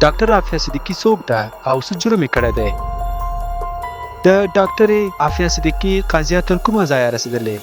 ډاکټر عافیه صدیقي څوک ده او څه جرم یې کړی دی؟ د ډاکټرې عافیه صدیقي قضیه تر کومه ځایه رسېدلې؟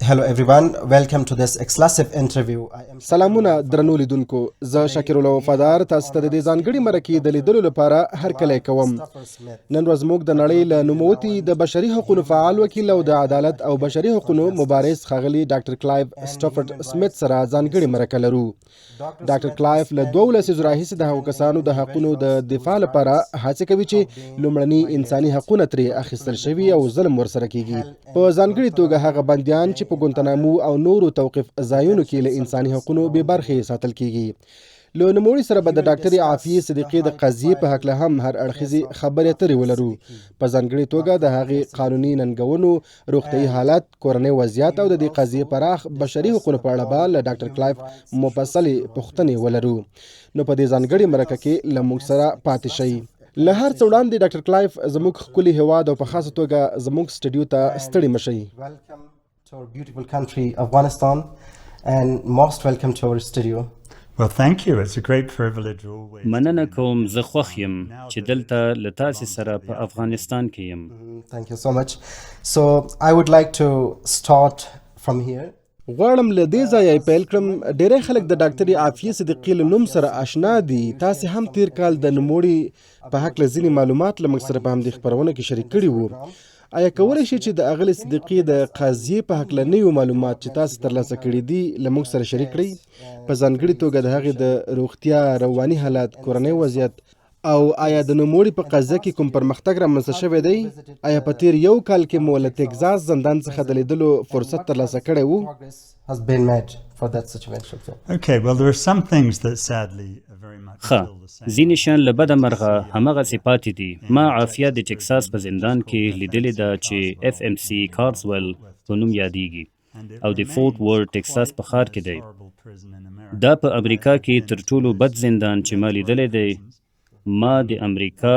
Hello everyone, welcome to this exclusive interview. I am سلامونه درنو لیدونکو، زه شاکر الله وفادار تاسو ته د دې ځانګړي مرکې د لیدلو لپاره هرکلی کوم. نن ورځ موږ د نړۍ له نوموتي د بشري حقونو فعال وکیل او د عدالت او بشري حقونو مبارز ښاغلي ډاکټر کلایف سټافرډ سمیت سره ځانګړې مرکه لرو. ډاکټر کلایف له دوو لسیزو راهیسې د هغو کسانو د حقونو د دفاع لپاره هڅې کوي چې لومړني انساني حقونه ترې اخیستل شوي او ظلم ورسره کیږي، په ځانګړي توګه هغه بندیان چې په ګونتنامو او نورو توقیف ځایونو کې له انساني حقونو بې برخې ساتل کیږي. له نوموړي سره به د ډاکټرې عافیې صدیقې د قضیې په هکله هم هر اړخیزې خبرې اترې ولرو، په ځانګړې توګه د هغې قانوني ننګونو، روغتیايي حالت، کورنی وضعیت او د دې قضیې پراخ بشري حقونو په اړه به له ډاکټر کلایف مفصلې پوښتنې ولرو. نو په دې ځانګړې مرکه کې له موږ سره پاتې شئ. له هر څه وړاندې ډاکټر کلایف، زموږ ښکلي هیواد او په خاصه توګه زموږ سټډیو ته ستړي مه شئ. To our beautiful country, Afghanistan, and most welcome to our studio. Well, thank you. It's a great privilege always. مننه کوم، زه خوښ یم چې دلته له تاسې سره په افغانستان کې یم. Thank you so much. So I would like to start from here. غواړم له دې ځایه یې پیل کړم. ډیری خلک د ډاکټرې عافیې صدیقي له نوم سره آشنا دي. تاسې هم تیر کال د نوموړي په هکله ځینې معلومات له موږ سره په همدې خپرونه کې شریک کړي وو. آیا کولی شئ چې د اغلې صدیقي د قضیې په هکله نوي معلومات چې تاسې ترلاسه کړي دي له موږ سره شریک کړئ، په ځانګړي توګه د هغې د روغتیا، رواني حالت، کورنی وضعیت، او آیا د نوموړي په قضیه کې کوم پرمختګ رامنځته شوی دی؟ آیا په تیر یو کال کې مو له تګزاس زندان څخه د لیدلو فرصت ترلاسه کړی و؟ Progress has been made for that situation. Okay, well, there are some things that sadly are very much ښه، still the same. ځینې شیان له بده مرغه هماغسې پاتې دي. ما عافیه د ټکساس په زندان کې لیدلې ده چې اف ام سي کارزویل په نوم یادیږي او د فورټ ورډ ټکساس په ښار کې دی. دا په امریکا کې تر ټولو بد زندان چې ما لیدلی دی. ما د امریکا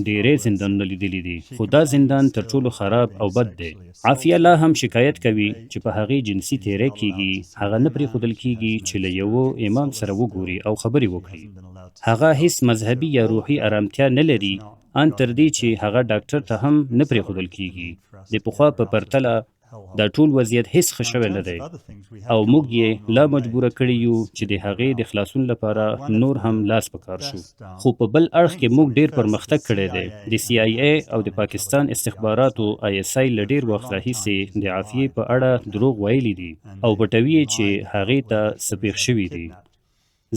ډیری زندانونه لیدلي دي، خو دا زندان تر ټولو خراب او بد دی. عافیه لا هم شکایت کوي چې په هغې جنسي تیری کیږي. هغه نه پرېښودل کیږي چې له یوه امام سره وګوري او خبرې وکړي. هغه هیڅ مذهبي یا روحي ارامتیا نه لري، ان تر دې چې هغه ډاکټر ته هم نه پرېښودل کیږي. د پخوا په پرتله دا ټول وضعیت هیڅ ښه شوی نه دی او موږ یې لا مجبوره کړي یو چې د هغې د خلاصون لپاره نور هم لاس په کار شو. خو په بل اړخ کې موږ ډیر پرمختګ کړی دی. د سي آی ای او د پاکستان استخباراتو آی اس آی له ډیر وخت راهیسې د عافیې په اړه دروغ ویلي دي او پټوي یې چې هغې ته څه پېښ شوي دي.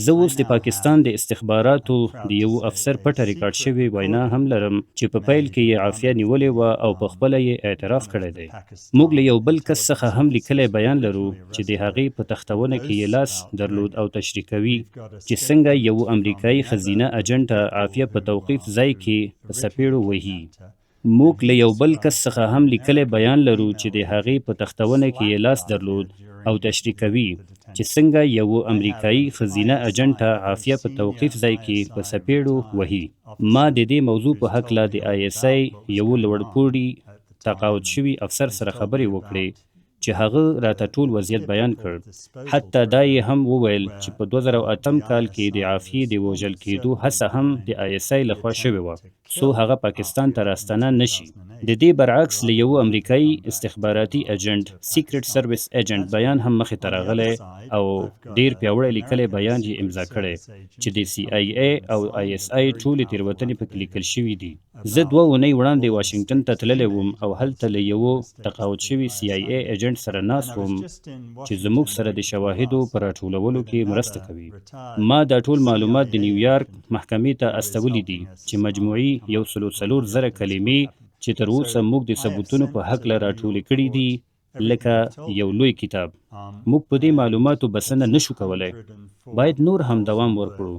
زه اوس د پاکستان د استخباراتو د یوه افسر پټه ریکارډ شوې وینا هم لرم چې په پیل کې یې عافیه نیولې وه او په خپله یې اعتراف کړی دی. موږ له یو بل کس څخه هم لیکلی بیان لرو چې د هغې په تښتونه کې یې لاس درلود او تشریح کوي چې څنګه یوه امریکایي ښځینه اجنټه عافیه په توقیف ځای کې په څپېړو وهي. موږ له یو بل کس څخه هم لیکلی بیان لرو چې د هغې په تښتونه کې یې لاس درلود او تشریح کوي چې څنګه یوه امریکایي ښځینه اجنټه عافیه په توقیف ځای کې په څپېړو وهي. ما د دې موضوع په هکله د آی اس آی یوه لوړپوړي تقاعد شوي افسر سره خبرې وکړې چې هغه راته ټول وضعیت بیان کړ، حتی دا یې هم وویل چې په 2008 کال کې د عافیې د وژل کېدو هڅه هم د آی اس آی لخوا شوې وه، څو هغه پاکستان ته راستنه نه شي. د دې برعکس له یوه امریکایي استخباراتي اجنټ، Secret Service Agent، بیان هم مخې ته راغلی او ډېر پیاوړی لیکلی بیان یې امضا کړی چې د سي آی ای او آی اس آی ټولې تېروتنې پکې لیکل شوې دي. زه دوه اونۍ وړاندې واشنګټن ته تللی وم او هلته له یوه تقاعد شوي سي آی ای اجنټ سره ناست وم چې زموږ سره د شواهدو په راټولولو کې مرسته کوي. ما دا ټول معلومات د نیویارک محکمې ته استولي دي چې مجموعي 104,000 کلمې چې تر اوسه موږ د ثبوتونو په هکله راټولې کړې دي، لکه یو لوی کتاب. موږ په دې معلوماتو بسنه نه شو کولای. باید نور هم دوام ورکړو.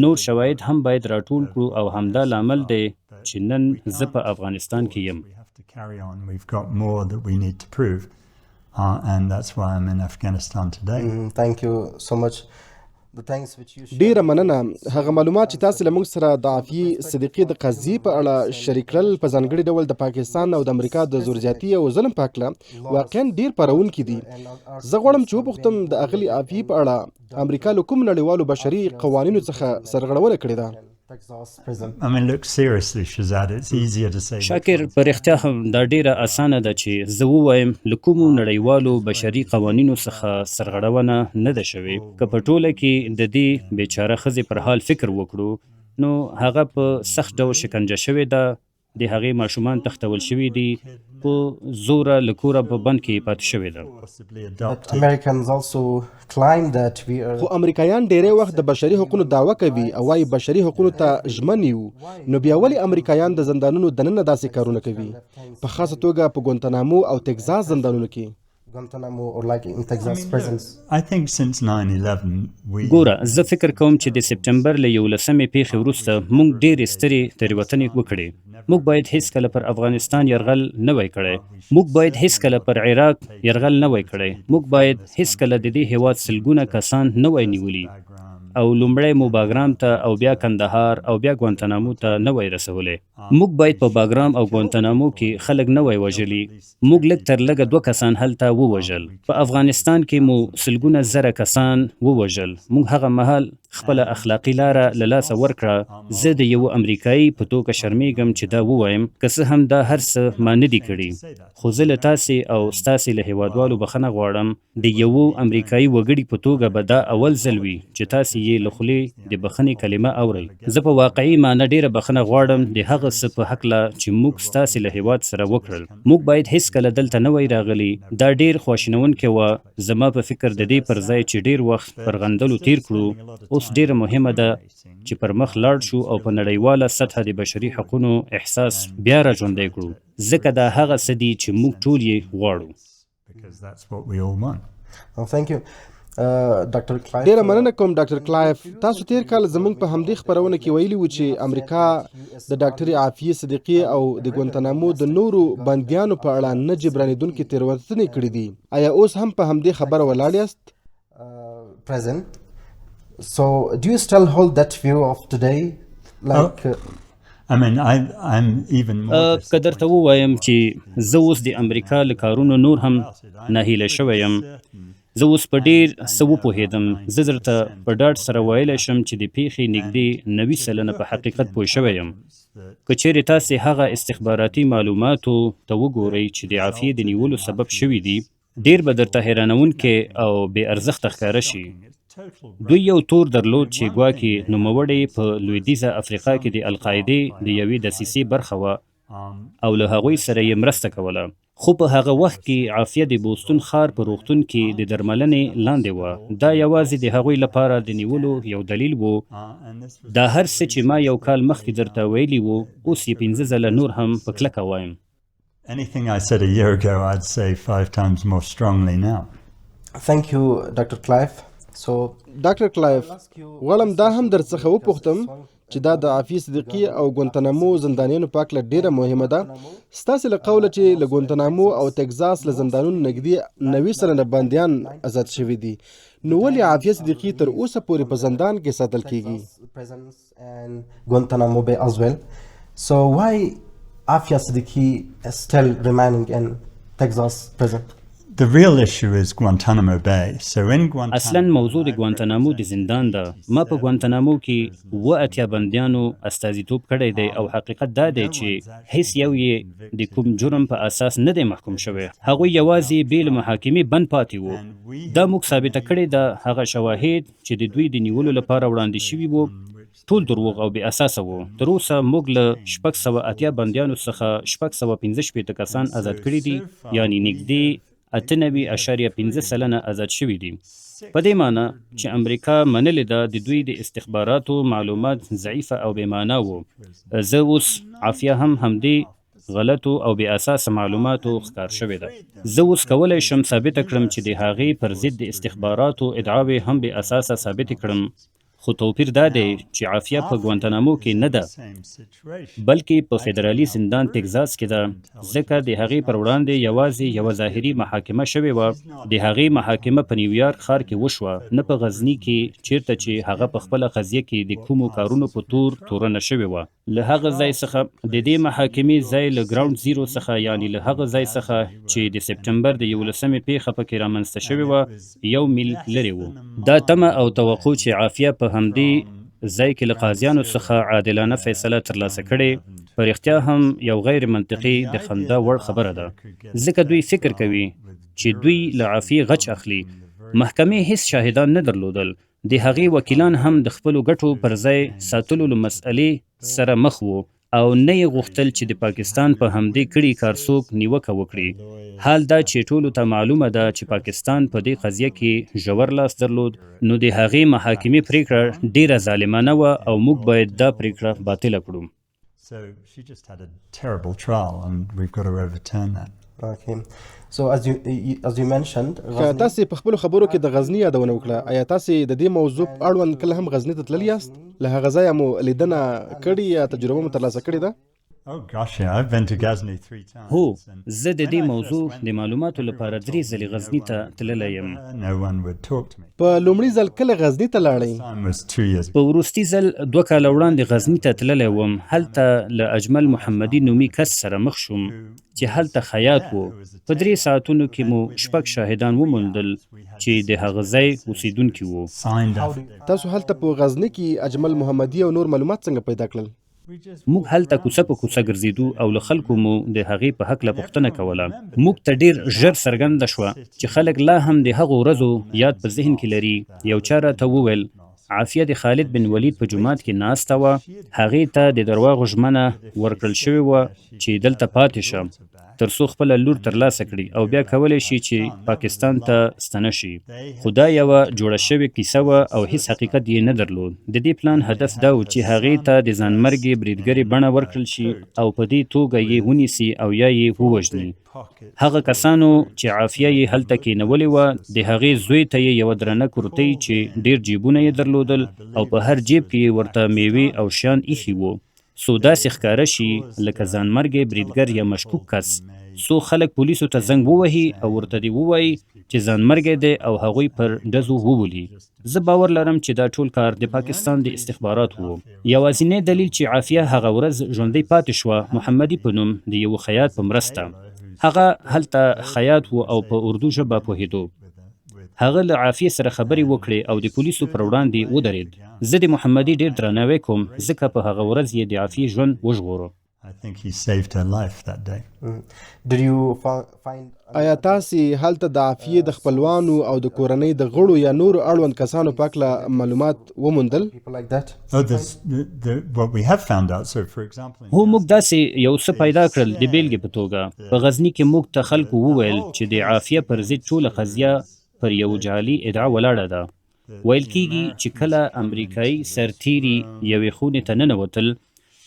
نور شواهد هم باید راټول کړو او همدا لامل دی چې نن زه په افغانستان کې یم. to carry on. We've got more that we need to prove, and that's why I'm in Afghanistan today. Thank you so much. The things which you shared ډیره مننه. هغه معلومات چې تاسو له موږ سره د عافیې صدیقي د قضیې په اړه شریک کړل، په ځانګړي ډول د پاکستان او د امریکا د زورزیاتي او ظلم په هکله، واقعا ډیر پارونکي دي. زه غواړم چې وپوښتم، د اغلې عافیې په اړه امریکا له کوم نړیوالو بشري قوانینو څخه سرغړونه کړې ده؟ Texas prison. I mean, look, seriously, Shazad, it's easier to say which شاکر، ones په رښتیا هم دا ډیره اسانه ده چې زه ووایم له کومو نړیوالو بشري قوانینو څخه سرغړونه نه ده شوې. که په ټوله کې د دې بیچاره ښځې پر حال فکر وکړو، نو هغه په سخت ډول شکنجه شوې ده، د هغې ماشومان تښتول شوي دي، په زوره له کوره په بند کې پاتې شوې ده. forcibly But adopted. Americans also claim that we are خو امریکایان ډیری وخت د بشري حقوقو دعوه کوي او وايي بشري حقوقو ته ژمن یو، نو بیا ولې امریکایان د زندانونو دننه داسې کارونه کوي، په خاصه توګه په ګوانتانامو او تگزاس زندانونو کې؟ Guantanamo or like in I Texas mean, look, prisons. I think since 9/11, we ګوره، زه فکر کوم چې د سپټمبر له 11مې پیښې وروسته موږ ډېرې سترې تېروتنې وکړې. موږ باید هیڅکله پر افغانستان یرغل نه وای کړی. موږ باید هیڅکله پر عراق یرغل نه وای کړی. موږ باید هیڅکله د دې هیواد سلګونه کسان نه وای نیولي او لومړی مو باګرام ته او بیا کندهار او بیا ګوانتانامو ته نه وای رسولی. موږ باید په باګرام او ګوانتانامو کې خلک نه وای وژلي. موږ لږ تر لږه دوه کسان هلته ووژل. په افغانستان کې مو سلګونه زره کسان ووژل. موږ هغه مهال خپله اخلاقي لاره له لاسه ورکړه. زه د یوه امریکایي په توګه شرمېږم چې دا ووایم، که څه هم دا هر څه ما نه دي کړي، خو زه له تاسې او ستاسې له هیوادوالو بخښنه غواړم. د یوه امریکایي وګړي په توګه به دا اول ځل وي چې تاسې یې له خولې د بخښنې کلمه اورئ. زه په واقعي معنی ډېره بخښنه غواړم د هغه څه په هکله چې موږ ستاسې له هیواد سره وکړل. موږ باید هیڅکله دلته نه وای راغلي. دا ډېر خواشینونکی وه. زما په فکر د دې پر ځای چې ډېر وخت پر غندلو تېر کړو، اوس ډېره مهمه ده چې پر مخ لاړ شو او په نړیواله سطحه د بشري حقونو احساس بیا را ژوندی کړو، ځکه دا هغه څه دي چې موږ ټول یې غواړو. because that's what we all want. Oh, thank you. Dr. Clive. ډیره مننه کوم ډاکټر کلایف. تاسو تیر کال زموږ په همدې خپرونه کې ویلي وو چې امریکا د ډاکټرې عافیې صدیقي او د ګوانتانامو د نورو بندیانو په اړه نه جبرانېدونکې تېروتنې کړې دي. آیا اوس هم په همدې خبره ولاړ یاست؟ Present. So, do you still hold that view of today? Like, I mean, I'm even more که درته ووایم چې زه اوس د امریکا له کارونو نور هم ناهیلی شوی یم. زه اوس په ډیر څه وپوهېدم. زه درته په ډاډ سره ویلی شم چې د پیښې نږدې 90% په حقیقت پوه شوی یم. که چیرې تاسې هغه استخباراتي معلوماتو ته وګورئ چې د عافیې د نیولو سبب شوي دي، ډیر به درته حیرانوونکی او بې ارزښته ښکاره شي. دوی یو تور درلود چې ګواکې نوموړې په لویدیځه افریقا کې د القاعدې د یوې دسیسې برخه وه او له هغوی سره یې مرسته کوله. خو په هغه وخت کې عافیه د بوستون ښار په روغتون کې د درملنې لاندې وه. دا یوازې د هغوی لپاره د نیولو یو دلیل و. دا هر څه چې ما یو کال مخکې درته ویلي وو، اوس یې 5 ځله نور هم په کلکه وایم. Anything I said a year ago, I'd say five times more strongly now. Thank you, Dr. Clive. So, ډاکټر کلایف، غواړم دا هم در څخه وپوښتم چې دا د عافیې صدیقي او ګوانتانامو زندانیانو په هکله ډیره مهمه ده. ستاسې له قوله چې له ګوانتانامو او تگزاس له زندانونو نږدې 90% بندیان ازاد شوي دي، نو ولې عافیه صدیقي تر اوسه پورې په زندان کې ساتل کیږي؟ Texas prisons and Guantanamo Bay as well. So, why Afia Siddiqui is still remaining in Texas prison? The real issue is Guantanamo Bay. So in Guantanamo, اصلا موضوع د ګوانتانامو د زندان ده. ما په ګوانتانامو کې 87 بندیانو استازیتوب کړی دی او حقیقت دا دی چې هیڅ یو یې د کوم جرم په اساس نه دی محکوم شوی. هغوی یوازې بې له محاکمې بند پاتې وو. دا موږ ثابته کړې ده. هغه شواهد چې د دوی د نیولو لپاره وړاندې شوي وو، ټول دروغ او بې اساسه وو. تر اوسه موږ له 680 بندیانو څخه 665 کسان ازاد کړي دي، یعنی نږدې 98.5% ازاد شوي دي. په دې معنی چې امریکا منلې ده د دوی د استخباراتو معلومات ضعیفه او بې معنا وو. زه اوس عافیه هم همدې غلطو او بې اساسه معلوماتو ښکار شوې ده. زه اوس کولی شم ثابته کړم چې د هغې پر ضد د استخباراتو ادعاوې هم بې اساسه ثابتې کړم. خو توپیر دا دی چې عافیه په ګوانتانامو کې نه ده، بلکې په فدرالي زندان تګزاس کې ده، ځکه د هغې پر وړاندې یوازې یوه ظاهري محاکمه شوې وه. د هغې محاکمه په نیویارک ښار کې وشوه، نه په غزني کې، چېرته چې هغه په خپله قضیه کې د کومو کارونو په تور تورنه شوې وه. له هغه ځای څخه، د دې محاکمې ځای له ګراونډ زیرو څخه، یعنې له هغه ځای څخه چې د سپټمبر د یولسمې پېښه پکې رامنځته شوې وه، یو میل لرې و. دا تمه او توقع چې عافیه په همدې ځای کې له قاضیانو څخه عادلانه فیصله ترلاسه کړي، په رښتیا هم یو غیر منطقي، د خندا وړ خبره ده، ځکه دوی فکر کوي چې دوی له عافیې غچ اخلي. محکمې هیڅ شاهدان نه درلودل. د هغې وکیلان هم د خپلو ګټو پر ځای ساتلو له مسئلې سره مخ وو او نه یې غوښتل چې د پاکستان په همدې کړي کار څوک نیوکه وکړي، حال دا چې ټولو ته معلومه ده چې پاکستان په دې قضیه کې ژور لاس درلود، نو د هغې محاکمې پرېکړه ډېره ظالمانه وه او موږ باید دا پرېکړه باطله کړو. So she just had a terrible trial and we've got to overturn that. Okay. So as you mentioned, ښه، تاسې په خپلو خبرو کې د غزني یادونه وکړه. ایا تاسې د دې موضوع په اړوند کله هم غزني ته تللي یاست؟ له هغه ځایه مو لیدنه کړې یا تجربه مو ترلاسه کړې ده؟ Oh gosh, yeah, I've been to Ghazni three times. هو، زه د دې موضوع د معلوماتو لپاره درې ځلې غزني ته تللی یم. No one would talk to me. په لومړي ځل کله غزني ته لاړئ؟ Time was 2 years په وروستي ځل 2 کاله وړاندې غزني ته تللی وم. هلته له اجمل محمدي نومي کس سره مخ شوم چې هلته خیاط و. په 3 ساعتونو کې مو شپږ شاهدان وموندل چې د هغه ځای اوسېدونکي وو. Signed affidavit. تاسو هلته په غزني کې اجمل محمدي او نور معلومات څنګه پیدا کړل؟ موږ هلته کوڅه په کوڅه ګرځېدو او له خلکو مو د هغې په هکله پوښتنه کوله. موږ ته ډېر ژر څرګنده شوه چې خلک لا هم د هغو ورځو یاد په ذهن کې لري. یو چا راته وویل، عافیه د خالد بن ولید په جومات کې ناسته وه. هغې ته د درواغو ژمنه ورکړل شوې وه چې دلته پاتې شه، تر څو خپله لور ترلاسه کړي او بیا کولی شي چې پاکستان ته ستنه شي. خو دا یوه جوړه شوې کیسه وه او هیڅ حقیقت یې نه درلود. د دې پلان هدف دا و چې هغې ته د ځانمرګې بریدګرې بڼه ورکړل شي او په دې توګه یې ونیسي او یا یې ووژني. هغه کسانو چې عافیه یې هلته کینولې وه، د هغې زوی ته یې یوه درنه کرتۍ چې ډېر جیبونه یې درلودل او په هر جیب کې یې ورته میوې او شیان ایښي وو، څو داسې ښکاره شي لکه ځانمرګی بریدګر یا مشکوک کس، څو خلک پولیسو ته زنګ ووهي او ورته دې ووایي چې ځانمرګی دی او هغوی پر ډزو وولي. زه باور لرم چې دا ټول کار د پاکستان د استخباراتو و. یوازینی دلیل چې عافیه هغه ورځ ژوندۍ پاتې شوه، محمدي په نوم د یوه خیاط په مرسته. هغه هلته خیاط و او په اردو ژبه پوهېدو. هغه له عافیې سره خبرې وکړې او د پولیسو پر وړاندې ودرېد. زه د محمدي ډېر درناوی کوم، ځکه په هغه ورځ یې د عافیې ژوند وژغوره. I think he saved her life that day. Did you find ایا تاسې هلته د عافیې د خپلوانو او د کورنۍ د غړو یا نورو اړوند کسانو په هکله معلومات وموندل؟ people like that? Oh, there's what we have found out. So, for example, in هو، موږ داسې یو څه پیدا کړل. د بیلګې په توګه، په غزني کې موږ ته خلکو وویل چې د عافیه پر ضد ټوله قضیه پر یو جعلي ادعا ولاړه ده. ویل کیږي چې کله امریکایي سرتیري یوې خونې ته ننوتل،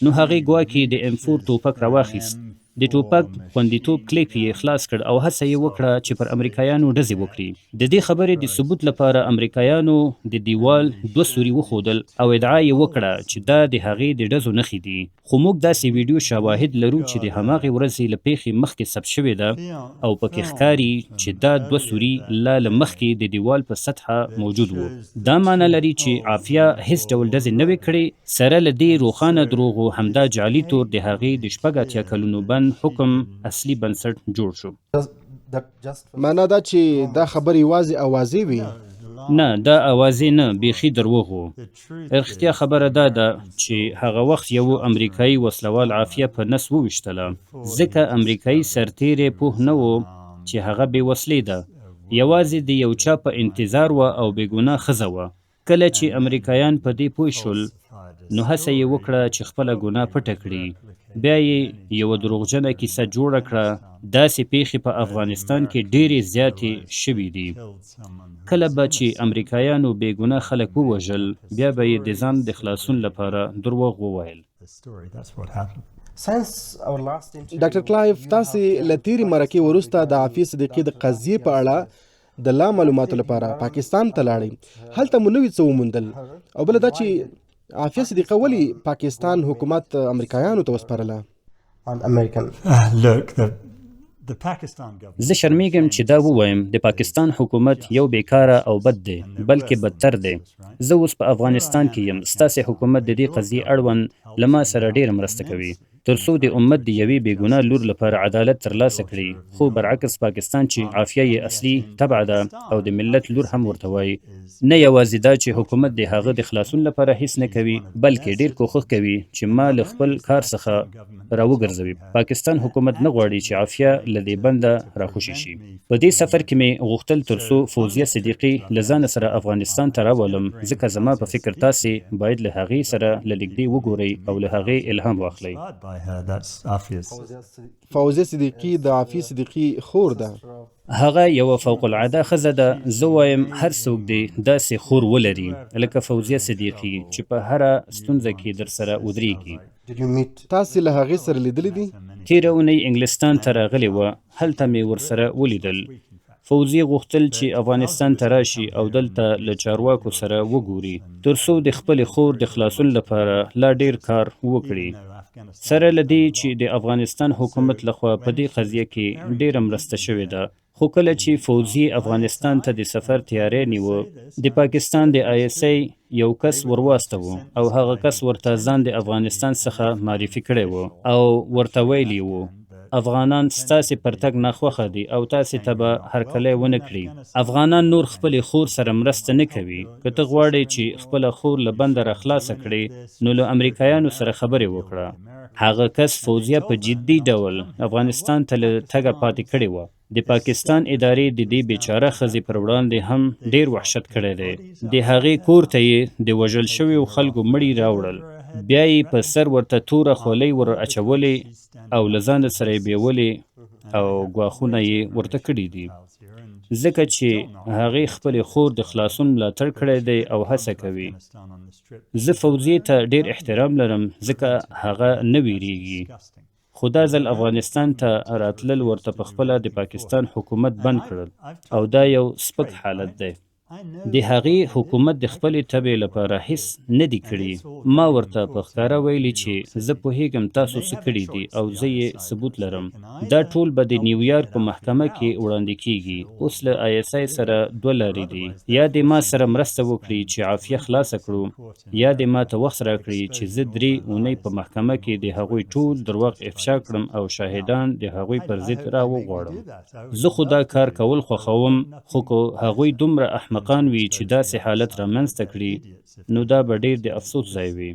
نو هغې ګواکې د ایم 4 ټوپک راواخیست، د ټوپک خوندیتوب کلیپ یې خلاص کړ او هڅه یې وکړه چې پر امریکایانو ډزې وکړي. د دې خبرې د ثبوت لپاره امریکایانو د دیوال دوه سوري وښودل او ادعا یې وکړه چې دا د هغې د ډزو نښې دي. خو موږ داسې ویډیو شواهد لرو چې د هماغې ورځې له پیښې مخکې ثبت شوې ده او پکې ښکاري چې دا دوه سوري لا له مخکې د دیوال په سطحه موجود وو. دا معنی لري چې عافیه هیڅ ډول ډزې نه وې کړې. سره له دې روښانه دروغو، همدا جعلي تور د هغې د 86 کلونو بند حکم اصلي بنسټ جوړ شو. Does that just معنا دا چې دا خبرې یوازې اوازې وي؟ نه، دا اوازې نه، بیخي دروغ وو. رښتیا خبره دا ده چې هغه وخت یو امریکایي وسلوال عافیه په نس وویشتله، ځکه امریکایي سرتیری پوه نه و چې هغه بې وسلې ده، یوازې د یو چا په انتظار وه او بې ګناه ښځه وه. کله چې امریکایان په دې پوه شول، نو هڅه یې وکړه چې خپله ګناه پټه کړي. بیا یې یوه دروغجنه کیسه جوړه کړه. داسې پیښې په افغانستان کې ډېرې زیاتې شوې دي. کله به چې امریکایانو بې ګناه خلک ووژل، بیا به یې د ځان د خلاصون لپاره دروغ وویل. the story. That's what happened. Since our last interview, ډاکټر کلایف، تاسې له تیرې مرکې وروسته د عافیې صدیقي د قضیې په اړه د لا معلوماتو لپاره پاکستان ته لاړئ، هلته مو نوي څه وموندل؟ او بله دا چې عافیه صدیقه ولې پاکستان حکومت امریکایانو ته وسپارله؟ زه شرمېږم چې دا ووایم، د پاکستان حکومت یو بې کاره او بد دی، بلکې بدتر دی. زه اوس په افغانستان کې یم، ستاسې حکومت د دې قضیې اړوند له ما سره ډېره مرسته کوي، تر څو د امت د یوې بې ګناه لور لپاره عدالت ترلاسه کړي، خو برعکس پاکستان چې عافیه یې اصلي تبع ده او د ملت لور هم ورته وايي، نه یوازې دا چې حکومت د هغه د خلاصون لپاره هیڅ نه کوي، بلکې ډېر کوښښ کوي چې ما له خپل کار څخه راوګرځوي. پاکستان حکومت نه غواړي چې عافیه له دې بنده راخوشې شي. په دې سفر کې مې غوښتل تر څو فوزیه صدیقي له ځانه سره افغانستان ته راولم، ځکه زما په فکر تاسې باید له هغې سره له نږدې وګورئ او له هغې الهام واخلئ. فوزیه صدیقي د عافیې صدیقي خور ده. هغه یوه فوق العاده ښځه ده، زه وایم هر څوک دې داسې خور ولري لکه فوزیه صدیقي چې په هره ستونزه کې درسره ودرېږي. تاسې له هغې سره لیدلي دي؟ تېره اونۍ انګلستان ته راغلې وه، هلته مې ورسره ولیدل. فوزیې غوښتل چې افغانستان ته راشي او دلته له چارواکو سره وګوري، تر څو د خپلې خور د خلاصون لپاره لا ډېر کار وکړي. سره له دې چې د افغانستان حکومت لخوا په دې قضیه کې ډېره مرسته شوې ده، خو کله چې فوزیې افغانستان ته د سفر تیاری نیوه، د پاکستان د آی اس آی یو کس ورواستوه او هغه کس ورته ځان د افغانستان څخه معرفي کړی و او ورته ویل یې وو، افغانان ستاسې پر تګ ناخوښه دي او تاسې ته به هرکلی ونه کړي. افغانان نور خپلې خور سره مرسته نه کوي. که ته غواړې چې خپله خور له بنده راخلاصه کړې، نو له امریکایانو سره خبرې وکړه. هغه کس فوزیه په جدي ډول افغانستان ته له تګه پاتې کړې وه. د پاکستان ادارې د دې بېچاره ښځې پر وړاندې هم ډېر وحشت کړی دی. د هغې کور ته یې د وژل شویو خلکو مړي راوړل، بیا یې په سر ورته توره خولۍ ور اچولې او له ځانه سره یې بېولې او ګواښونه یې ورته کړي دي. ځکه چې هغې خپلې خور د خلاصون ملاتړ کړی دی او هڅه کوي. زه فوزیې ته ډېر احترام لرم ځکه هغه نه وېرېږي. خو دا ځل افغانستان ته راتلل ورته په خپله د پاکستان حکومت بند کړل او دا یو سپک حالت دی. د هغې حکومت د خپلې تبې لپاره هیڅ نه دي کړي. ما ورته په ښکاره ویلي چې زه پوهیږم تاسو څه کړي دي او زه یې ثبوت لرم. دا ټول به د نیویارک په محکمه کې وړاندې کیږي. اوس له آی اس آی سره دوه لارې دي، یا دې ما سره مرسته وکړي چې عافیه خلاصه کړو یا دې ماته وخت راکړي چې زه درې اونۍ په محکمه کې د هغوی ټول درواغ افشا کړم او شاهدان د هغوی پر ضد را وغواړم. زه خو دا کار کول خوښوم، خو که هغوی دومره احمقان وي چې داسې حالت رامنځته کړي، نو دا به ډېر د افسوس ځای وي.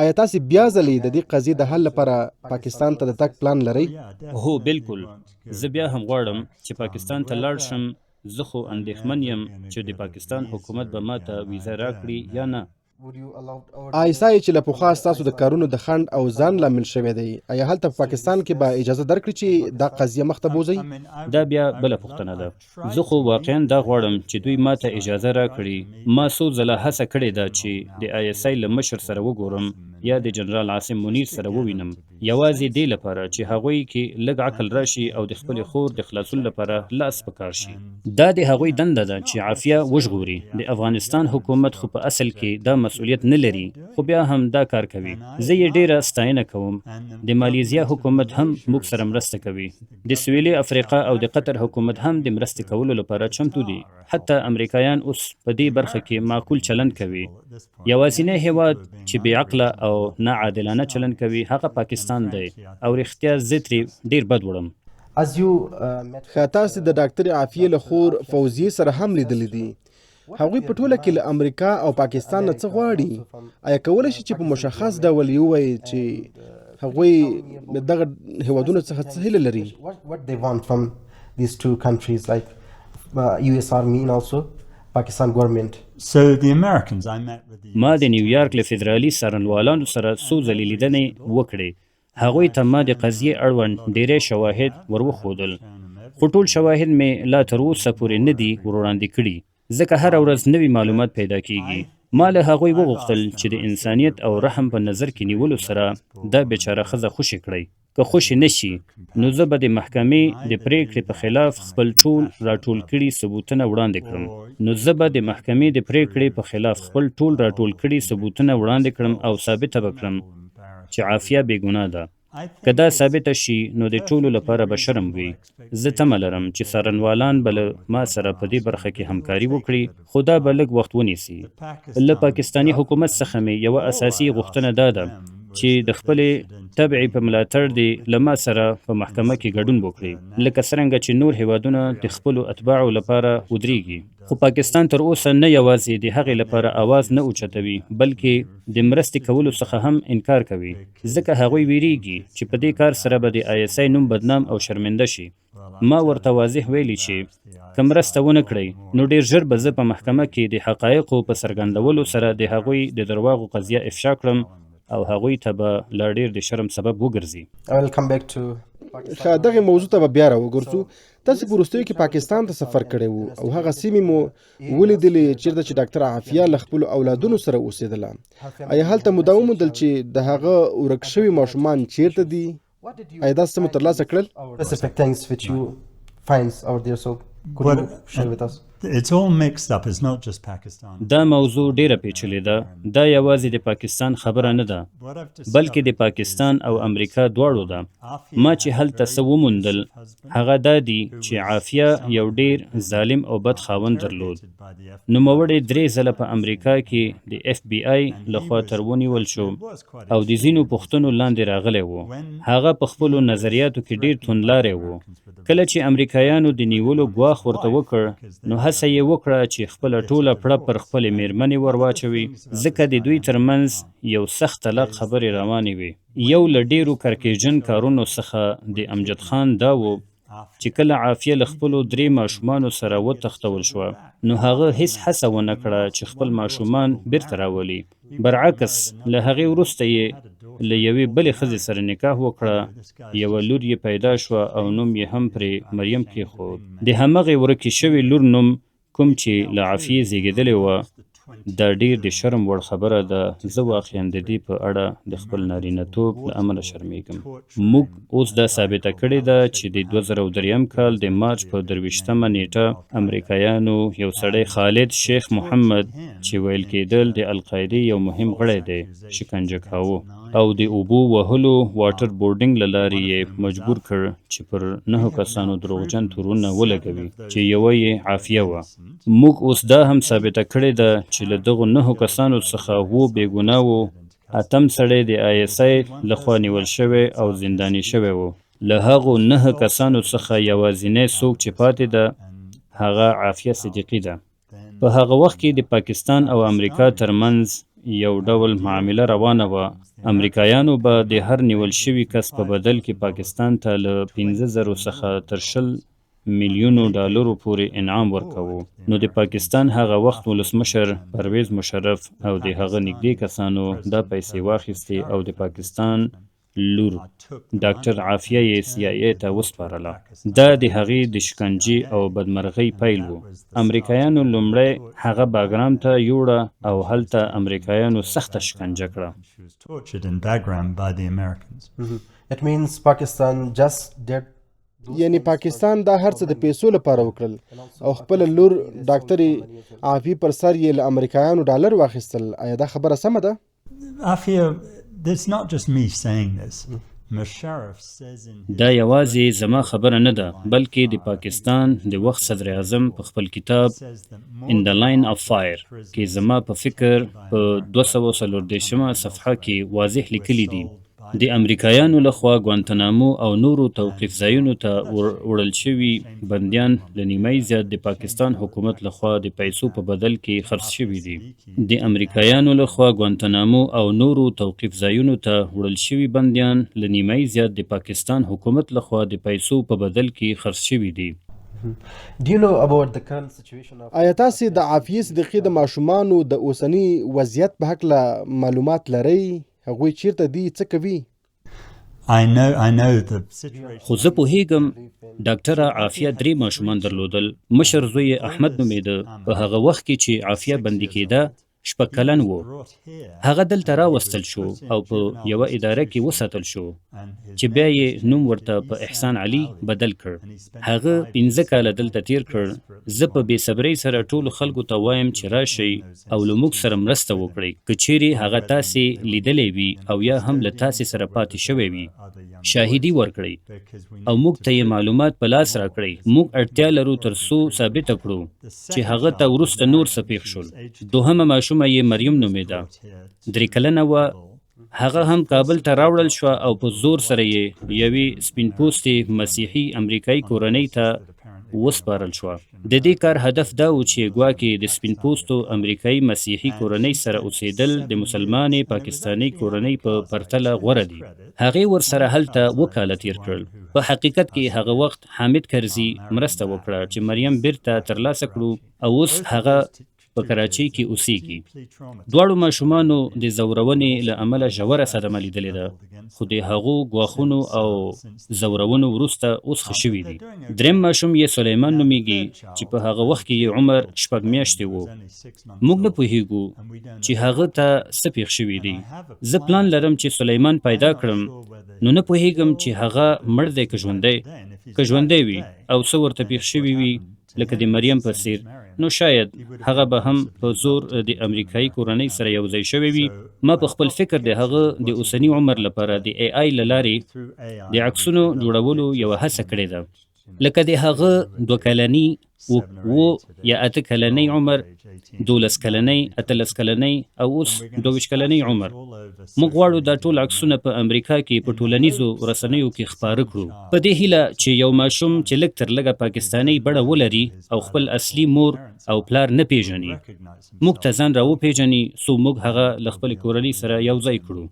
ایا تاسې بیا ځلې د دې قضیې د حل لپاره پاکستان ته د تګ پلان لرئ؟ هو، بلکل. زه بیا هم غواړم چې پاکستان ته لاړ شم. زه خو اندېښمن یم چې د پاکستان حکومت به ماته ویزه راکړي یا نه. آی اس آی چې له پخوا ستاسو د کارونو د خنډ او ځنډ لامل شوی دی، ایا هلته په پاکستان کې به اجازه درکړي چې دا قضیه مخته بوځئ؟ دا بیا بله پوښتنه ده. زه خو واقعا دا غواړم چې دوی ماته اجازه راکړي. ما څو ځله هڅه کړې ده چې د آی اس آی له مشر سره وګورم یا د جنرال عاصم منیر سره ووینم. یوازې دې لپاره چې هغوی کې لږ عقل راشي او د خپلې خور د خلاصون لپاره لاس په کار شي. دا د هغوی دنده ده چې عافیه وژغوري. د افغانستان حکومت خو په اصل کې دا مسؤلیت نه لري، خو بیا هم دا کار کوي. زه یې ډېره ستاینه کوم. د مالیزیا حکومت هم موږ سره مرسته کوي. د سویلي افریقا او د قطر حکومت هم د مرستې کولو لپاره چمتو دي. حتی امریکایان اوس په دې برخه کې معقول چلند کوي. یوازینی هېواد چې بې عقله او نا عادلانه چلند کوي هغه پاکستان دی او رښتیا زه ترې ډېر بد وړم. ښه، تاسې د ډاکترې عافیې له خور فوزیې سره هم لیدلي دي. هغوی په ټوله کې له امریکا او پاکستان نه څه غواړي؟ ایا کولی شئ چې په مشخص ډول یې ووایئ چې هغوی له دغه هېوادونو څخه څه هیله لري؟ ما د نیویارک له فدرالي څارنوالانو سره څو ځلې لیدنې وکړې. هغوی ته ما د قضیې اړوند ډېری شواهد ور وښودل، خو ټول شواهد مې لا تر اوسه پورې نه دي ور وړاندې کړي، ځکه هره ورځ نوي معلومات پیدا کېږي. ما له هغوی وغوښتل چې د انسانیت او رحم په نظر کې نیولو سره دا بېچاره ښځه خوشې کړئ. که خوشې نه شي، نو زه به د محکمې د پرېکړې په خلاف خپل ټول راټول کړي ثبوتونه وړاندې کړم. نو زه به د محکمې د پرېکړې په خلاف خپل ټول راټول کړي ثبوتونه وړاندې کړم او ثابته به کړم چې عافیه بې ګناه ده. که دا ثابته شي، نو د ټولو لپاره به شرم وي. زه تمه لرم چې څارنوالان به له ما سره په دې برخه کې همکاري وکړي، خو دا به لږ وخت ونیسي. له پاکستاني حکومت څخه مې یوه اساسي غوښتنه دا ده چې د خپلې تبعې په ملاتړ دې له ما سره په محکمه کې ګډون وکړي، لکه څرنګه چې نور هېوادونه د خپلو اتباعو لپاره ودرېږي. خو پاکستان تر اوسه نه یوازې د هغې لپاره اواز نه اوچتوي، بلکې د مرستې کولو څخه هم انکار کوي، ځکه هغوی وېرېږي چې په دې کار سره به د آی اس آی نوم بدنام او شرمنده شي. ما ورته واضح ویلي چې که مرسته ونه کړئ، نو ډېر ژر به زه په محکمه کې د حقایقو په څرګندولو سره د هغوی د درواغو قضیه افشا کړم او هغوی ته به لا ډېر د شرم سبب وګرځي. ښه، دغې موضوع ته به بیا راوګرځو. تاسو په وروستیو کې پاکستان ته سفر کړی وو او هغه سیمې مو ولیدلې چیرته چې ډاکټر عافیه له خپلو اولادونو سره اوسېدله. آیا هلته مو دا وموندل چې د هغه ورک شوي ماشومان چیرته دي؟ آیا داسې څه مو ترلاسه کړل؟ Specific things which you find out there, so could you share with us? It's all mixed up. It's not just Pakistan. دا موضوع ډېره پېچلې ده. دا یوازې د پاکستان خبره نه ده، بلکې د پاکستان او امریکا دواړو ده. ما چې هلته څه وموندل، هغه دا دي چې عافیه یو ډېر ظالم او بد خاوند درلود. نوموړی درې ځله په امریکا کې د اف بي آی لخوا تر ونیول شو او د ځینو پوښتنو لاندې راغلی و. هغه په خپلو نظریاتو کې ډېر توندلاری و. کله چې امریکایانو د نیولو ګواښ ورته وکړ، نو هڅه یې وکړه چې خپله ټوله پړه پر خپلې مېرمنې ور واچوي، ځکه د دوی ترمنځ یو سخت طلاق خبرې روانې وې. یو له ډېرو کرکېجن کارونو څخه د امجد خان دا و چې کله عافیه له خپلو درې ماشومانو سره وتښتول شوه، نو هغه هیڅ هڅه ونه کړه چې خپل ماشومان بیرته راولي. برعکس، له هغې وروسته یې له یوې بلې ښځې سره نکاح وکړه، یوه لور یې پیدا شوه او نوم یې هم پرې مریم کېښود. د همغې ورکې شوې لور نوم، کوم چې له عافیې زېږېدلې وه. دا ډېر د شرم وړ خبره ده. زه واقعا د دې په اړه د خپل نارینه توب له امله شرمېږم. موږ اوس دا ثابته کړې ده چې د 2003 کال د مارچ په 23مه نېټه امریکایانو یو سړی خالد شیخ محمد، چې ویل کېدل د القاعدې یو مهم غړی دی، شکنجه کاوه او د اوبو وهلو واټر بورډینګ له لارې یې مجبور کړ چې پر نهو کسانو دروغجن تورونه ولګوي چې یوه یې عافیه وه. موږ اوس دا هم ثابته کړې ده چې له دغو نهو کسانو څخه اوو بې ګناه وو. اتم سړی د آی اس آی لخوا نیول شوی او زنداني شوی و. له هغو نهه کسانو څخه یوازینی څوک چې پاتې ده، هغه عافیه صدیقي ده. په هغه وخت کې د پاکستان او امریکا ترمنځ یو ډول معامله روانه وه. امریکایانو به د هر نیول شوي کس په بدل کې پاکستان ته له 5000 څخه تر 20 میلیونو ډالرو پورې انعام ورکاوه. نو د پاکستان هغه وخت ولسمشر پرویز مشرف او د هغه نږدې کسانو دا پیسې واخیستې او د پاکستان لور ډاکټر عافیه یې سي آی اې ته وسپارله. دا د هغې د شکنجې او بدمرغۍ پیل و. امریکایانو لومړی هغه باګرام ته یوړه او هلته امریکایانو سخته شکنجه کړه. She was tortured in Bagram by the Americans. It means Pakistan just did یعنی پاکستان دا هر څه د پیسو لپاره وکړل او خپله لور ډاکټرې عافیې پر سر یې له امریکایانو ډالر واخیستل. آیا دا خبره سمه ده؟ Afia, it's not just me saying this. Musharraf says in his دا یوازې زما خبره نه ده، بلکې د پاکستان د وخت صدراعظم په خپل کتاب says that more In the Line of Fire کې، زما په فکر په 234مه صفحه کې، واضح لیکلي دي: د امریکایانو لخوا ګوانتانامو او نورو توقیف ځایونو ته وړل شوي بندیان له نیمایي زیات د پاکستان حکومت لخوا د پیسو په بدل کې خرڅ شوي دي. د امریکایانو لخوا ګوانتانامو او نورو توقیف ځایونو ته وړل شوي بندیان له نیمایي زیات د پاکستان حکومت لخوا د پیسو په بدل کې خرڅ شوي دي. Do you know about the current situation of آیا تاسې د عافیې صدیقي د ماشومانو د اوسني وضعیت په هکله معلومات لرئ؟ هغوی چیرته دي؟ څه کوي؟ I know the situation. خو زه پوهیږم. ډاکټره عافیه درې ماشومان درلودل. مشر زوی یې احمد نومېده. په هغه وخت کې چې عافیه بندي کېده، شپږ کلن و. هغه دلته راوستل شو او په یوه اداره کې وساتل شو چې بیا یې نوم ورته په احسان علي بدل کړ. هغه پنځه کاله دلته تېر کړ. زه په بې صبرۍ سره ټولو خلکو ته وایم چې راشئ او له موږ سره مرسته وکړئ. که چېرې هغه تاسې لیدلی وي او یا هم له تاسې سره پاتې شوی وي، شاهدي ورکړئ او موږ ته یې معلومات په لاس راکړئ. موږ اړتیا لرو تر څو ثابته کړو چې هغه ته وروسته نور څه پېښ شول. دوهمه ماشومه یې مریم نومېده، درې کلنه وه. هغه هم کابل ته راوړل شوه او په زور سره یې یوې سپین پوستې مسیحي امریکایي کورنۍ ته وسپارل شوه. د دې کار هدف دا و چې ګواکې د سپین پوستو امریکایي مسیحي کورنۍ سره اوسېدل د مسلمانې پاکستانۍ کورنۍ په پرتله غوره دي. هغې ورسره هلته اووه کاله تېر کړل. په حقیقت کې هغه وخت حامد کرزي مرسته وکړه چې مریم بیرته ترلاسه کړو او اوس هغه په کراچۍ کې اوسیږي. دواړو ماشومانو د ځورونې له امله ژوره صدمه لیدلې ده، خو د هغو ګواښونو او ځورونو وروسته اوس ښه شوي دي. دریم ماشوم یې سلیمان نومیږي چې په هغه وخت کې یې عمر شپږ میاشتې و. موږ نه پوهیږو چې هغه ته څه پیښ شوي دي. زه پلان لرم چې سلیمان پیدا کړم، نو نه پوهیږم چې هغه مړ دی که ژوندی. که ژوندی وي او څه ورته پیښ شوي وي لکه د مریم په څیر، نو شاید هغه به هم په زور د امریکایي کورنۍ سره یوځای شوی وي. ما په خپل فکر د هغه د اوسني عمر لپاره د ای آی له لارې د عکسونو جوړولو یوه هڅه کړې ده. لکه د هغه دوه کلنی، اووه یا اته کلنۍ عمر، 12 کلنۍ، 18 کلنۍ او اوس 22 کلنۍ عمر. موږ غواړو دا ټول عکسونه په امریکا کې په ټولنیزو رسنیو کې خپاره کړو، په دې هیله چې یو ماشوم چې لږ تر لږه پاکستانۍ بڼه ولري او خپل اصلي مور او پلار نه پیژني، موږ ته ځان راوپیژني، څو موږ هغه له خپلې کورنۍ سره یو ځای کړو.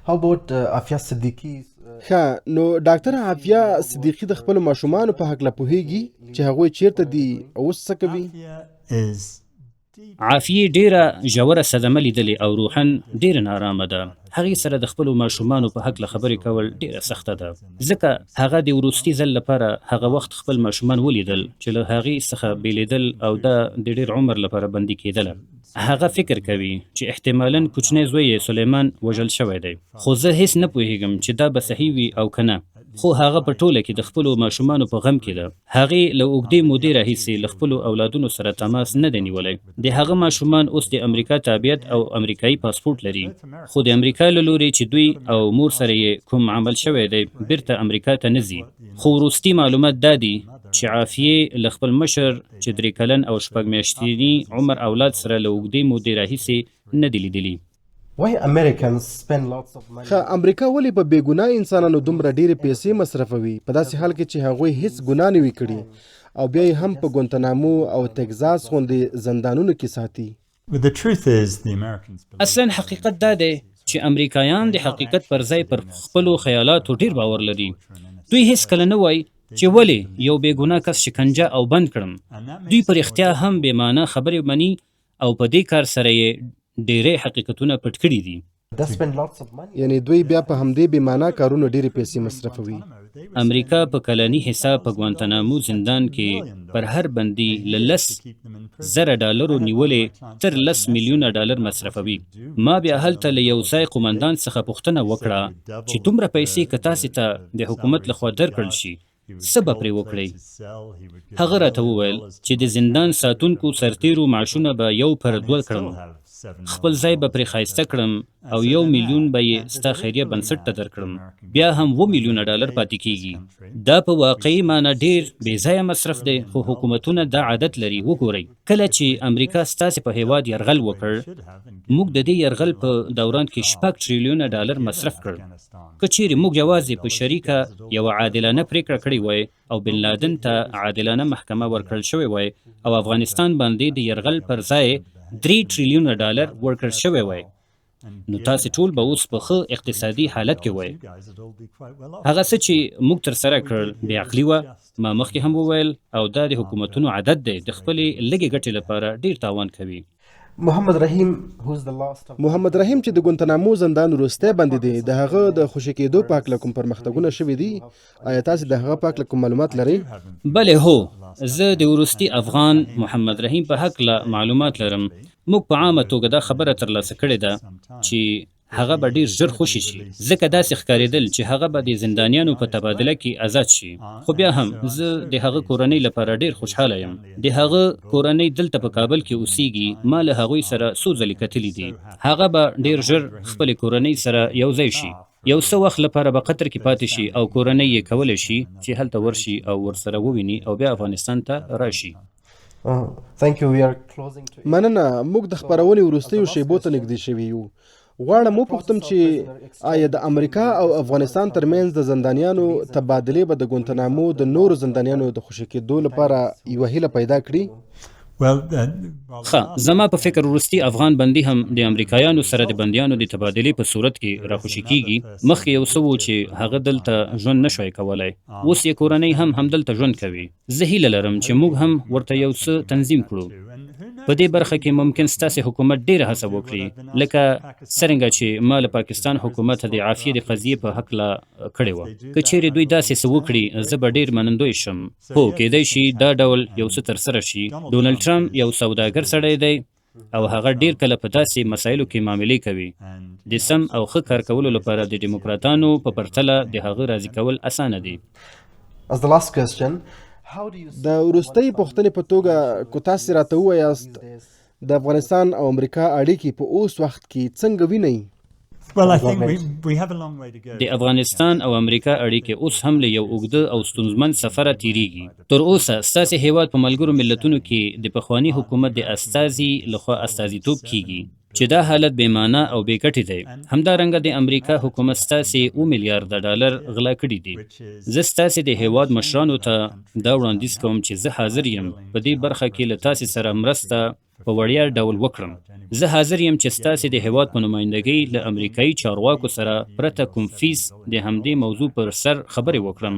How about Afia Siddiqui? ښه نو ډاکتر عافیه صدیقي د خپلو ماشومانو په هکله پوهیږي چې هغوی چیرته دي او اوس څه کوي؟ عافیې ډېره ژوره صدمه لیدلې او روحاً ډېره نارامه ده. هغې سره د خپلو ماشومانو په هکله خبرې کول ډېره سخته ده، ځکه هغه د وروستي ځل لپاره هغه وخت خپل ماشومان ولیدل چې له هغې څخه بېلېدل او دا د ډېر عمر لپاره بندي کېدله. هغه فکر کوي چې احتمالاً کوچنی زوی یې سلیمان وژل شوی دی، خو زه هېڅ نه پوهېږم چې دا به صحیح وي او که نه. خو هغه په ټوله کې د خپلو ماشومانو په غم کې ده. هغې له اوږدې مودې راهیسې له خپلو اولادونو سره تماس نه دی نیولی. د هغه ماشومان اوس د امریکا تابعیت او امریکایي پاسپورټ لري، خو د امریکا له لورې چې دوی او مور سره یې کوم عمل شوی دی، بیرته امریکا ته نه ځي. خو وروستي معلومات دا دي چې عافیې له خپل مشر چې درې کلن او شپږ میاشتني عمر اولاد سره له اوږدې مودې راهیسې نه دي لیدلي. ښه، امریکا ولې په بې ګناه انسانانو دومره ډېرې پیسې مصرفوي، په داسې حال کې چې هغوی هیڅ ګناه نه وي کړې او بیا یې هم په ګوانتانامو او تکزاس غوندې زندانونو کې ساتي؟ اصلاً حقیقت دا دی چې امریکایان د حقیقت پر ځای پر خپلو خیالاتو ډېر باور لري. دوی هېڅکله نه وايي چې ولې یو بې ګناه کس شکنجه او بند کړم. دوی په رښتیا هم بې معنا خبرې مني او په دې کار سره یې ډېری حقیقتونه پټ کړي دي. یعنې دوی بیا په همدې بې معنا کارونو ډېرې پیسې مصرفوي. امریکا په کلني حساب په ګوانتانامو زندان کې پر هر بندي له 10,000 ډالرو نیولې تر 10 میلیونه ډالر مصرفوي. ما بیا هلته له یو ځای قومندان څخه پوښتنه وکړه چې دومره پیسې که تاسې ته د حکومت لخوا درکړل شي، څه به پرې وکړئ؟ هغه راته وویل چې د زندان ساتونکو سرتیرو معاشونه به یو پر دوه کړم، خپل ځای به پرې ښایسته کړم او 1 میلیون به یې ستا خیریه بنسټ ته درکړم. بیا هم 7 میلیونه ډالر پاتې کیږي. دا په واقعي معنی ډېر بې ځایه مصرف دی، خو حکومتونه دا عادت لري. وګورئ، کله چې امریکا ستاسې په هېواد یرغل وکړ، موږ د دې یرغل په دوران کې 6 ټریلیونه ډالر مصرف کړ. که چیرې موږ یوازې په شریکه یوه عادلانه پریکړه کړې وای او بن لادن ته عادلانه محکمه ورکړل شوې وای او افغانستان باندې د یرغل پر ځای 3 ټریلیونه ډالر ورکړل شوی وای، نو تاسې ټول به اوس په ښه اقتصادي حالت کې وای. هغه څه چې موږ ترسره کړل بې عقلي وه، ما مخکې هم وویل، او دا د حکومتونو عادت دی، د خپلې لږې ګټې لپاره ډېر تاوان کوي. محمد رحیم who's the last of محمد رحیم چې د ګوانتانامو زندان وروستی بندي دی، د هغه د خوشې کېدو په هکله کوم پرمختګونه شوي دي؟ آیا تاسې د هغه په هکله کوم معلومات لرئ؟ بلې هو، زه د وروستي افغان محمد رحیم په هکله معلومات لرم. موږ په عامه توګه دا خبره ترلاسه کړې ده چې هغه به ډیر ژر خوشې شي، ځکه داسې ښکارېدل چې هغه به د زندانیانو په تبادله کې ازاد شي. خو بیا هم زه د هغه کورنۍ لپاره ډیر خوشحاله یم. د هغه کورنۍ دلته په کابل کې اوسیږي، ما له هغوی سره څو ځلې کتلي دي. هغه به ډیر ژر خپلې کورنۍ سره یو ځای شي. یو څه وخت لپاره به قطر کې پاتې شي او کورنۍ یې کولی شي چې هلته ورشي او ورسره وویني او بیا افغانستان ته راشي. مننه، موږ د خپرونې وروستیو شیبو ته نږدې شوي یو. غواړم وپوښتم چې آیا د امریکا او افغانستان ترمنځ د زندانیانو تبادلې به د ګوانتانامو د نورو زندانیانو د خوشې کېدو لپاره یوه هیله پیدا کړي؟ ښه، زما په فکر وروستي افغان بندي هم د امریکایانو سره د بندیانو د تبادلې په صورت کې راخوشې کیږي. مخکې یو څه وو چې هغه دلته ژوند نه شوای کولای، اوس یې کورنۍ هم همدلته ژوند کوي. زه هیله لرم چې موږ هم ورته یو څه تنظیم کړو. په دې برخه کې ممکن ستاسې حکومت ډېره هڅه وکړي، لکه څرنګه چې ما له پاکستان حکومته د عافیې د قضیې په هکله کړې وه. که چېرې دوی داسې څه وکړي، زه به ډېر منندوی شم. هو، کېدای شي دا ډول یو څه ترسره شي. ډونلډ ټرمپ یو سوداګر سړی دی او هغه ډېر کله په داسې مسایلو کې معاملې کوي. د سم او ښه کار کولو لپاره د ډیموکراتانو په پرتله د هغه راضي کول اسانه دي. د وروستۍ پوښتنې په توګه، که تاسې راته ووایاست د افغانستان او امریکا اړیکې په اوس وخت کې څنګه وینئ؟ د افغانستان او امریکا اړیکې اوس هم له یو اوږده او ستونزمن سفره تیریږي. تر اوسه ستاسې هیواد په ملګرو ملتونو کې د پخواني حکومت د استازي له خوا استازیتوب کیږي، چې دا حالت بې معنا او بې ګټې دی. همدارنګه د امریکا حکومت ستاسې اوه میلیارده ډالر غلا کړي دي. زه ستاسې د هیواد مشرانو ته دا وړاندیز کوم چې زه حاضر یم په دې برخه کې له تاسې سره مرسته په وړیا ډول وکړم. زه حاضر یم چې ستاسې د هیواد په نمایندګۍ له امریکایي چارواکو سره پرته کوم فیس د همدې موضوع پر سر خبرې وکړم،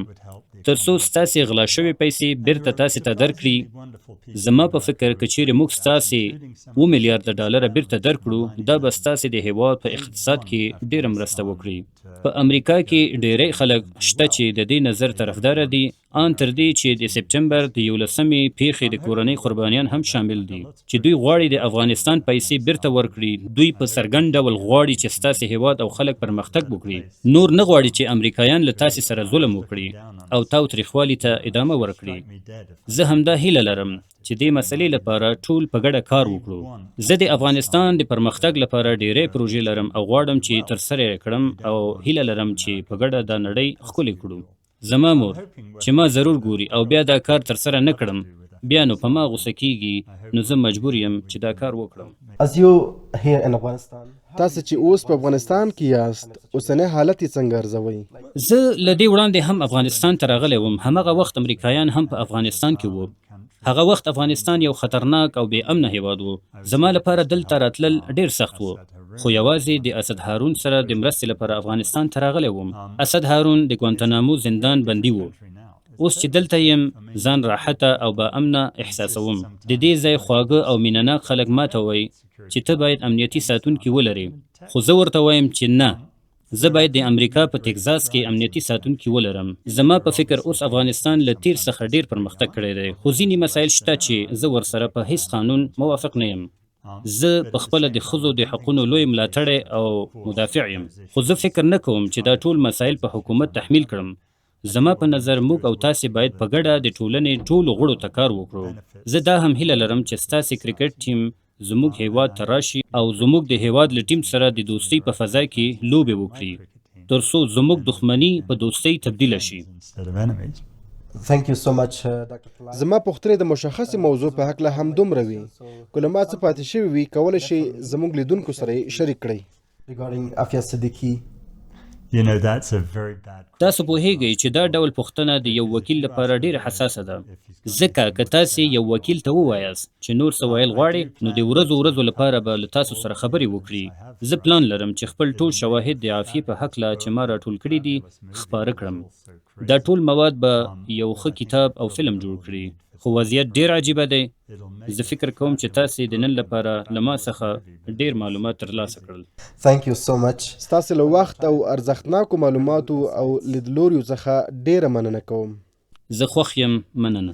تر څو ستاسې غلا شوې پیسې بیرته تاسې ته درکړي. زما په فکر که چیرې موږ ستاسې اوه میلیارده ډالره بیرته درکړو، دا به ستاسې د هیواد په اقتصاد کې ډیره مرسته وکړي. په امریکا کې ډیری خلک شته چې د دې نظر طرفداره دي، آن تر دې چې د سپټمبر د یولسمې پېښې د کورنۍ قربانیان هم شامل دي، چې دوی غواړي د افغانستان پیسې بیرته ورکړي. دوی په څرګند ډول غواړي چې ستاسې هېواد او خلک پرمختګ وکړي، نور نه غواړي چې امریکایان له تاسې سره ظلم وکړي او تاوتریخوالي ته ادامه ورکړي. زه همدا هیله لرم چې دې مسئلې لپاره ټول په ګډه کار وکړو. زه د افغانستان د پرمختګ لپاره ډیری پروژې لرم او غواړم چې ترسره یې کړم او هیله لرم چې په ګډه دا نړۍ ښکلې کړو. زما مور چې ما ضرور ګوري او بیا دا کار ترسره نه کړم، بیا نو په ما غوسه کیږي، نو زه مجبور یم چې دا کار وکړم. تاسې چې اوس په افغانستان کې یاست، اوسنی حالت یې څنګه ارزوئ؟ زه له دې وړاندې هم افغانستان ته راغلی وم، همغه وخت امریکایان هم په افغانستان کې وو. هغه وخت افغانستان یو خطرناک او بې امنه هېواد و. زما لپاره دلته راتلل ډېر سخت وو، خو یوازې د اسد هارون سره د مرستې لپاره افغانستان ته راغلی وم. اسد هارون د ګوانتانامو زندان بندي و. اوس چې دلته یم، ځان راحته او با امنه احساسوم. د دې ځای خواږه او مینه ناک خلک ماته وایي چې ته باید امنیتي ساتونکي ولرې، خو زه ورته وایم چې نه، زه باید د امریکا په تکزاس کې امنیتي ساتونکي ولرم. زما په فکر اوس افغانستان له تیر څخه ډیر پرمختګ کړی دی، خو ځینې مسایل شته چې زه ورسره په هیڅ قانون موافق نه یم. زه په خپله د ښځو د حقونو لوی ملاتړی او مدافع یم، خو زه فکر نه کوم چې دا ټول مسایل په حکومت تحمیل کړم. زما په نظر موږ او تاسې باید په ګډه د ټولنې ټولو غړو ته کار وکړو. زه دا هم هیله لرم چې ستاسې کرکټ ټیم زموږ هېواد ته راشي او زموږ د هېواد له ټیم سره د دوستۍ په فضا کې لوبې وکړي، تر څو زموږ دښمني په دوستۍ تبدیله شي. زما پوښتنې د مشخصې موضوع په هکله همدومره وې. که له ما څه پاتې شوي وي، کولی شئ زموږ لیدونکو سره یې شریک کړئ. تاسو پوهیږئ چې دا ډول پوښتنه د یو وکیل لپاره ډیره حساسه ده، ځکه که تاسې یو وکیل ته ووایاست چې نور څه ویل غواړې، نو د ورځو ورځو لپاره به له تاسو سره خبرې وکړي. زه پلان لرم چې خپل ټول شواهد د عافیې په هکله چې ما راټول کړي دي، خپاره کړم. دا ټول مواد به یو ښه کتاب او فلم جوړ کړي. خو وضعیت ډیر عجیبه دی. زه فکر کوم چې تاسې د نن لپاره له ما څخه ډیر معلومات ترلاسه کړل. ستاسې له وخت او ارزښتناکو معلوماتو او لیدلوریو څخه ډیره مننه کوم. زه خوښ یم، مننه.